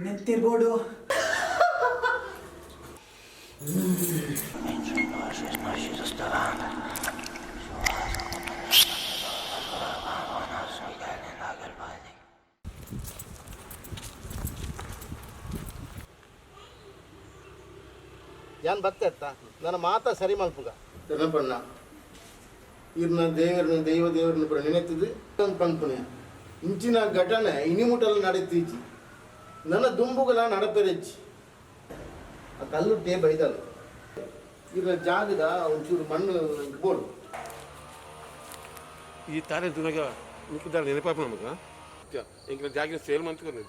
ನೆತ್ತೆರ್ ಬೋಡು. ಯಾನ್ ಬತ್ತೆ ಅತ್ತ ನನ ಮಾತ ಸರಿ ಮಲ್ಪುಗ. ಪಣ್ಣ ಈರ್ನ ದೇವರನ್ನ ದೈವ ದೇವರನ್ನ ಪೂರ ನೆನೆತುದು ಪನ್ಪುನೆ ಇಂಚಿನ ಘಟನೆ ಇನಿಮುಟಲ ನಡೆತೀಜಿ ನನ್ನ ದುಂಬುಗಲ ನಡಪೆರೆಜ್ಜಿ. ಆ ಕಲ್ಲುಟ್ಟೆ ಬೈದಲ್ ಈರ್ನ ಜಾಗದ ಒಂಚೂರು ಮಣ್ಣು ಬೋಡು. ಈ ತಾರೆ ತುನಗ ನಿಕ್ಕಿದಾರ ನೆನಪಾಪ ನಮಗ ಎಂಕ್ಲ ಜಾಗಿನ ಸೇಲ್ ಮಂತ್ಕೊಂಡು.